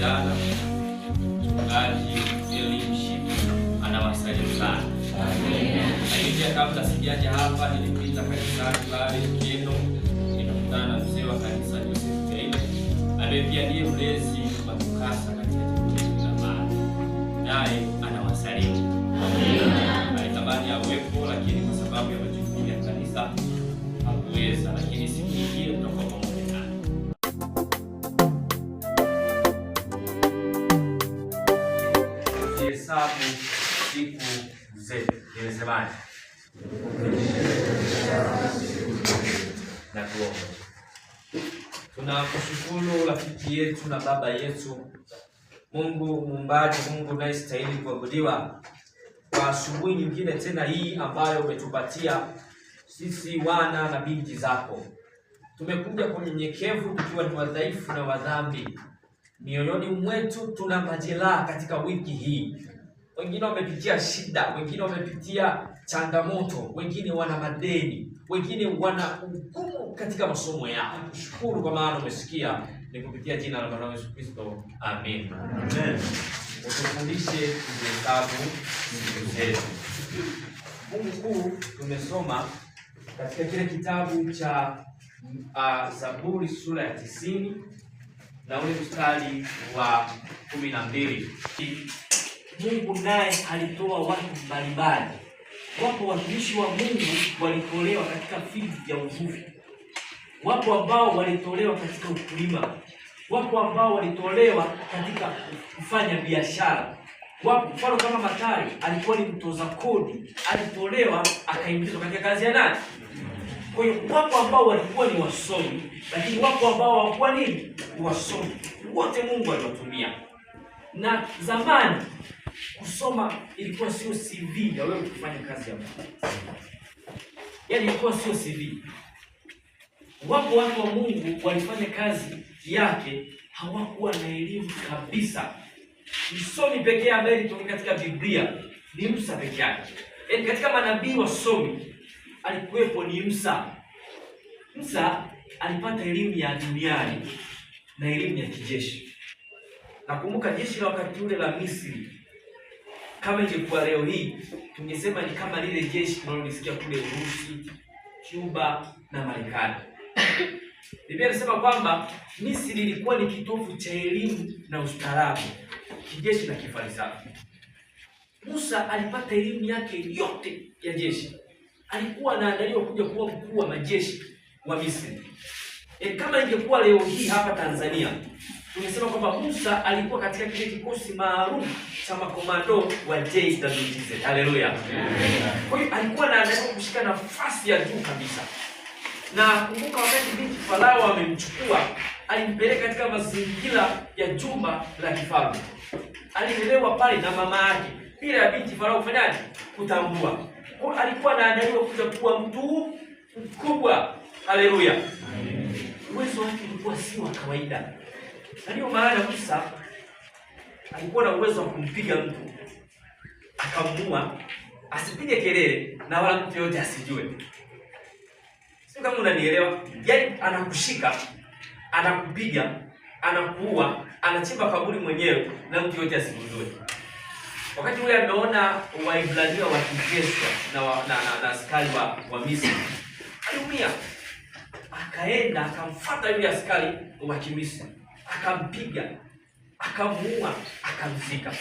Vijana, Mchungaji Eli Mshipi anawasalimu sana. Lakini pia kabla sijaja hapa nilipita kanisani pale Kendo, nikakutana na mzee wa kanisa Joseph Gaile ambaye pia ndiye mlezi wa TUCASA katika jimbo letu la Mara, naye anawasalimu. Alitamani awepo, lakini kwa sababu ya majukumu ya kanisa hakuweza, lakini siku nyingine tutakuwa pamoja naye. Tuzihesabu siku zetu, nimesemaje? Na tuombe. Tunakushukuru rafiki yetu na baba yetu, Mungu muumbaji, Mungu unayestahili kuabudiwa, kwa asubuhi nyingine tena hii ambayo umetupatia sisi wana na binti zako. Tumekuja kwa unyenyekevu tukiwa ni wadhaifu na wadhambi. Mioyoni mwetu tuna majeraha katika wiki hii. Wengine wamepitia shida, wengine wamepitia changamoto, wengine wana madeni, wengine wana ugumu katika masomo yao. Kushukuru kwa maana umesikia, ni kupitia jina la Bwana Yesu Kristo, amen. Amen. Utufundishe kuzihesabu siku zetu. Fungu kuu tumesoma katika kile kitabu cha Zaburi sura ya 90 na ule mstari wa 12. Mungu naye alitoa watu mbalimbali. Wapo watumishi wa Mungu walitolewa katika field ya uvuvi, wapo ambao walitolewa katika ukulima, wapo ambao walitolewa katika kufanya biashara. Wapo mfano kama Mathayo alikuwa ni mtoza kodi, alitolewa akaingizwa katika kazi ya nani? Kwa hiyo wapo ambao walikuwa ni wasomi, lakini wapo ambao hawakuwa nini? Wasomi. Wote Mungu aliwatumia. Na zamani kusoma ilikuwa sio CV ya wewe kufanya kazi ya Mungu, yaani ilikuwa sio CV. Wapo watu wa Mungu walifanya kazi yake, hawakuwa na elimu kabisa. Msomi pekee ambaye alitoka katika Biblia ni Musa peke yake. Yaani katika manabii wasomi alikuwepo ni Musa. Musa alipata elimu ya duniani na elimu ya kijeshi. Nakumbuka jeshi la wakati ule la Misri, kama ingekuwa leo hii tungesema ni kama lile jeshi tunalolisikia kule Urusi, Cuba na Marekani. Biblia inasema kwamba Misri ilikuwa ni kitovu cha elimu na ustaarabu, kijeshi na kifalsafa. Musa alipata elimu yake yote ya jeshi, alikuwa anaandaliwa kuja kuwa mkuu wa majeshi wa Misri. Kama ingekuwa leo hii hapa Tanzania tungesema kwamba Musa alikuwa katika kile kikosi maalum cha makomando wa JWTZ. Haleluya! Kwa hiyo alikuwa anaandaliwa kushika nafasi ya juu kabisa. Na kumbuka, wakati binti Farao amemchukua, alimpeleka katika mazingira ya jumba la kifalme. Alilelewa pale na mama yake bila ya binti Farao kufanyaje? Kutambua. Kwa hiyo alikuwa anaandaliwa kuja kuwa mtu mkubwa. Haleluya! Uwezo wake ulikuwa si wa kawaida, na ndiyo maana Musa alikuwa na uwezo wa kumpiga mtu akamuua, asipige kelele na wala mtu yote asijue. Sio kama unanielewa? Yaani anakushika, anakupiga, anakuua, anachimba kaburi mwenyewe na mtu yote asigundue. Wakati ule ameona Waibrania wakiteswa na askari wa Misri, aliumia. Akaenda akamfuata yule askari wa Kimisri, akampiga, akamuua, akamzika.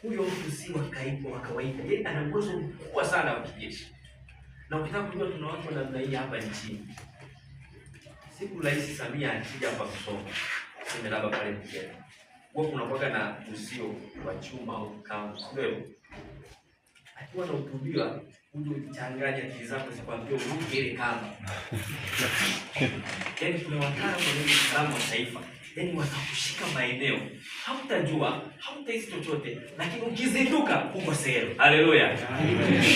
Huyo mtu si wa kawaida, yeye ana uwezo mkubwa sana wa kijeshi. Na ukitaka kujua tuna watu wa namna hii hapa nchini, siku Rais Samia akija hapa kusoma, sema labda pale Mkela, huwa kunakuwa na uzio wa chuma au kamba, sio? Akiwa anahutubiwa uje uchanganye akili zako zikwambie uruke ile kamba. Yaani kuna wataalamu wa usalama wa taifa, yaani watakushika maeneo, hautajua, hautahisi chochote, lakini ukizinduka uko sehemu. Haleluya!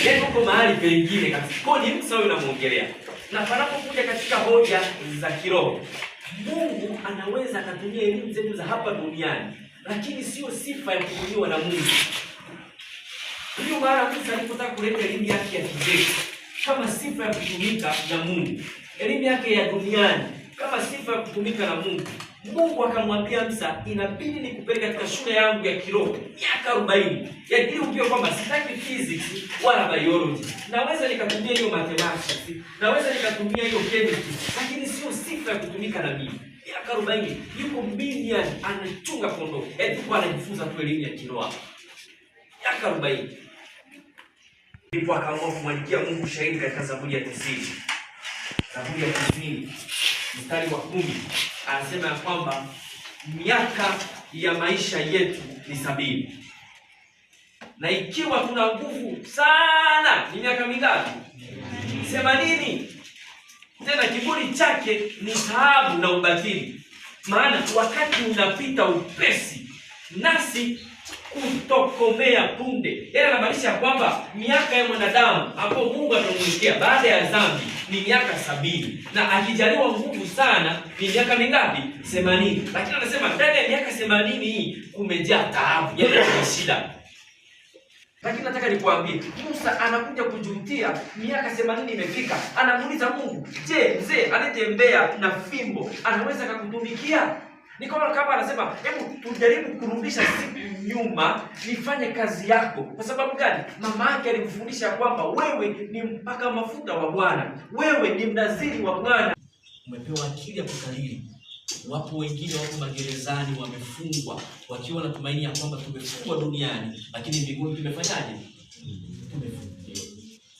Yaani uko mahali pengine kabisa. Kwa ni mtu huyu namuongelea. Na panapokuja katika hoja za kiroho, Mungu anaweza akatumia elimu zetu za hapa duniani, lakini sio sifa ya kutumiwa na Mungu. Ndiyo maana Musa alipotaka kuleta elimu yake ya kijeshi kama sifa ya kutumika na Mungu, elimu yake ya duniani kama sifa ya kutumika na Mungu, Mungu akamwambia Musa, inabidi nikupeleke katika shule yangu ya kiroho miaka 40. Yaani ili ujue kwamba sitaki physics wala biology. Naweza nikatumia hiyo mathematics, naweza nikatumia hiyo chemistry, lakini sio sifa ya kutumika na mimi. Miaka 40 yuko Midian anachunga kondoo. Yaani yuko anajifunza tu elimu ya kiroho. Miaka 40. Ndipo akaamua kumwandikia Mungu shahidi katika Zaburi ya 90. Zaburi ya 90 mstari wa 10 anasema ya kwamba miaka ya maisha yetu ni 70, na ikiwa tuna nguvu sana ni miaka mingapi? 80. Tena kiburi chake ni taabu na ubatili, maana wakati unapita upesi, nasi kutokomea punde. Yaani anamaanisha kwamba miaka ya mwanadamu ambayo Mungu atamwekea baada ya dhambi ni miaka 70, na akijaliwa nguvu sana ni miaka mingapi? 80. Lakini anasema ndani ya miaka 80 hii kumejaa taabu, yaani kuna shida. Lakini nataka nikuambie, Musa anakuja kujutia, miaka 80 imefika, anamuuliza Mungu, je, mzee anatembea na fimbo anaweza kukutumikia? Ni kama anasema, hebu tujaribu kurudisha siku nyuma, nifanye kazi yako. Kwa sababu gani? Mama yake alimfundisha kwamba wewe ni mpaka mafuta wa Bwana, wewe ni mnaziri wa Bwana. Umepewa akili ya kukariri. Wapo wengine wako magerezani wamefungwa, wakiwa na tumaini ya kwamba tumefungwa duniani, lakini mbinguni tumefanyaje? Tumefunguliwa.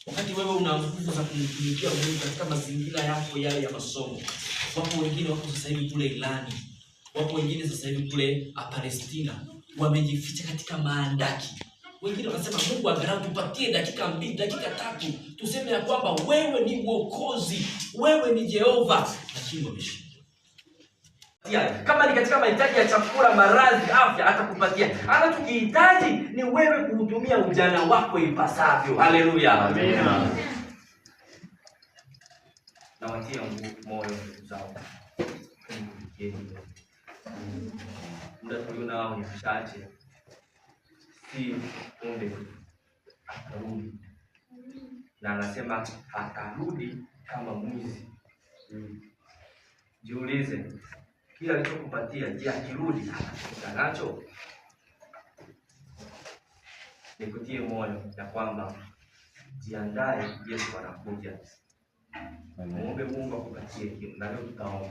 Wakati wewe una nguvu za kumtumikia Mungu katika mazingira yako yale ya masomo. Wapo wengine wako sasa hivi kule Irani, wapo wengine sasa hivi kule Palestina, wamejificha katika maandaki. Wengine wanasema Mungu angalau tupatie dakika 2, dakika 3, tuseme ya kwamba wewe ni Mwokozi, wewe ni Jehova, lakini wameshindwa. Kama ni katika mahitaji ya chakula, maradhi, afya, atakupatia. Anachokihitaji ni wewe kuutumia ujana wako ipasavyo. Haleluya, amina. Nawatia moyo ndugu zangu, muda tulionao ni mchache, si punde atarudi, na anasema atarudi kama mwizi. Jiulize, kila alichokupatia, je, akirudi atakuta nacho? Nikutie moyo ya kwamba jiandae, Yesu anakuja. Muombe Mungu akupatie hekima, na leo tutaomba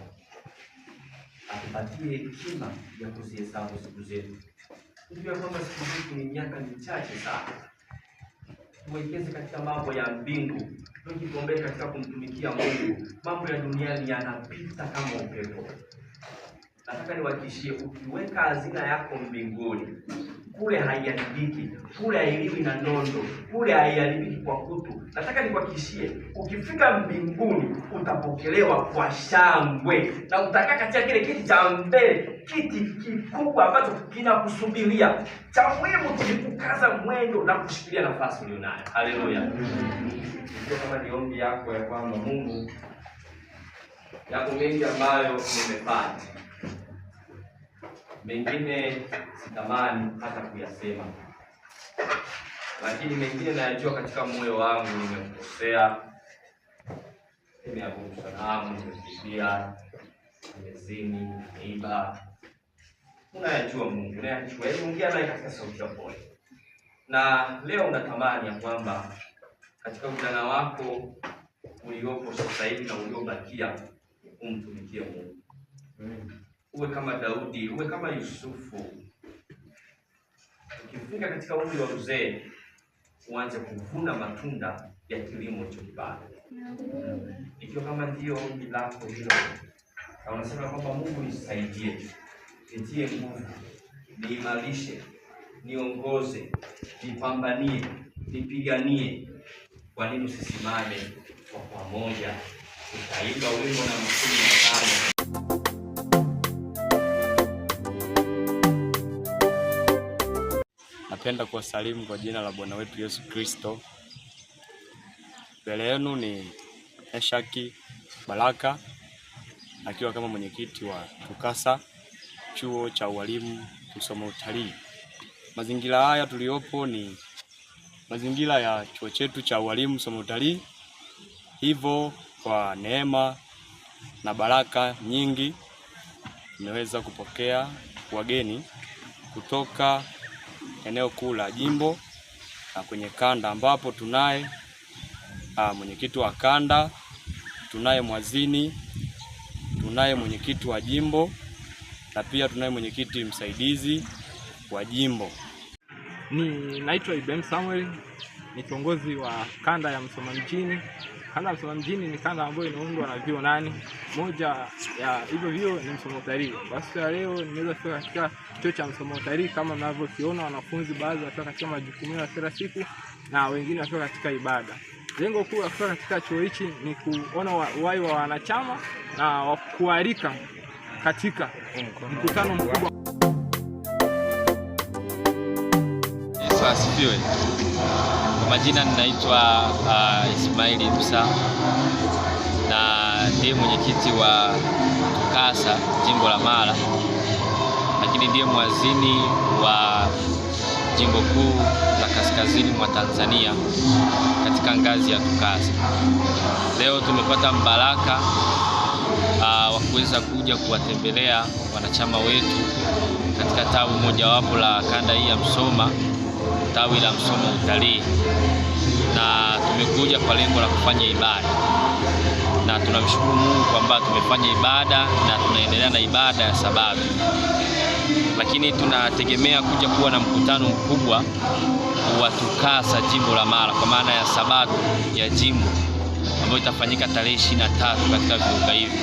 atupatie hekima ya kuzihesabu siku zetu. Tujue kwamba siku zetu ni miaka michache sana. Tuwekeze katika mambo ya mbingu, tujigombee katika kumtumikia Mungu. Mambo ya duniani yanapita kama upepo. Nataka niwahakikishie, ukiweka hazina yako mbinguni, kule haiharibiki, kule hailiwi na nondo, kule haiharibiki kwa kutu. Nataka nikuhakikishie, ukifika mbinguni utapokelewa kwa shangwe na utakaa katika kile kiti cha mbele, kiti kikubwa ambacho kinakusubiria. Cha muhimu ni kukaza mwendo na kushikilia nafasi ulionayo. Haleluya! Ndio kama ni ombi yako ya kwamba Mungu, yako mengi ambayo nimefanya, mengine sitamani hata kuyasema, lakini mengine nayajua katika moyo wangu. Nimekosea, nimeabudu sanamu, nimekuibia, nimezini, nimeiba. Unayajua Mungu, unayajua. Hebu ongea naye katika sauti ya pole. Na leo unatamani ya kwamba katika ujana wako uliopo sasa hivi na uliobakia umtumikie Mungu. Uwe kama Daudi, uwe kama Yusufu. Ukifika katika umri wa uzee, uanze kuvuna matunda ya kilimo ulichokipanda. Ikiwa kama ndiyo ombi lako hilo, na unasema kwamba Mungu nisaidie, nitie nguvu, niimarishe, niongoze, nipambanie, nipiganie, kwa nini usisimame kwa pamoja tutaimba wimbo na 15? Napenda kuwasalimu kwa jina la Bwana wetu Yesu Kristo. Mbele yenu ni Eshaki Baraka akiwa kama mwenyekiti wa TUCASA chuo cha ualimu kusoma utalii. Mazingira haya tuliyopo ni mazingira ya chuo chetu cha ualimu kusoma utalii. Hivyo kwa neema na baraka nyingi Tumeweza kupokea wageni kutoka eneo kuu la jimbo na kwenye kanda, ambapo tunaye mwenyekiti wa kanda, tunaye mwazini, tunaye mwenyekiti wa jimbo na pia tunaye mwenyekiti msaidizi wa jimbo. Ni naitwa Ibrahim Samuel, ni kiongozi wa kanda ya Msoma mjini. Kanda ya Msoma mjini ni kanda ambayo inaundwa na vyuo 8. Moja ya hivyo vyuo ni Msoma Utalii. Basi ya leo nimeweza kufika katika chuo cha Msoma Utalii kama mnavyokiona, wanafunzi baadhi wakiwa katika majukumu ya kila siku na wengine wakiwa katika ibada. Lengo kuu la kufika katika chuo hichi ni kuona uhai wa wanachama na kualika katika mkutano mkubwa. Yesu asifiwe. Kwa majina ninaitwa Ismaili Musa na ndiye mwenyekiti wa TUCASA jimbo la Mara, lakini ndiye mwazini wa jimbo kuu la kaskazini mwa Tanzania katika ngazi ya TUCASA. Leo tumepata mbaraka wa kuweza kuja kuwatembelea wanachama wetu katika tawi mojawapo la kanda hii ya Msoma, tawi la Msoma Utalii, na tumekuja kwa lengo la kufanya ibada, na tunamshukuru Mungu kwamba tumefanya ibada na tunaendelea na ibada ya Sabato, lakini tunategemea kuja kuwa na mkutano mkubwa wa TUCASA jimbo la Mara, kwa maana ya Sabato ya jimbo ambayo itafanyika tarehe 23 katika viunga hivi.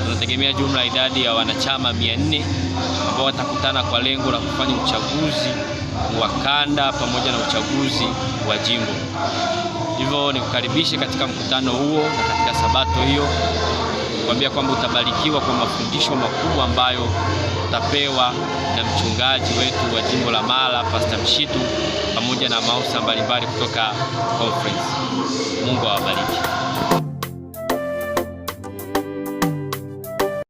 Tunategemea jumla idadi ya wanachama 400 ambao watakutana kwa lengo la kufanya uchaguzi wa kanda pamoja na uchaguzi wa jimbo. Hivyo nikukaribishe katika mkutano huo na katika Sabato hiyo, kuambia kwamba utabarikiwa kwa mafundisho makubwa ambayo utapewa na mchungaji wetu wa jimbo la Mara, Pastor Mshitu, pamoja na maafisa mbalimbali kutoka conference. Mungu awabariki.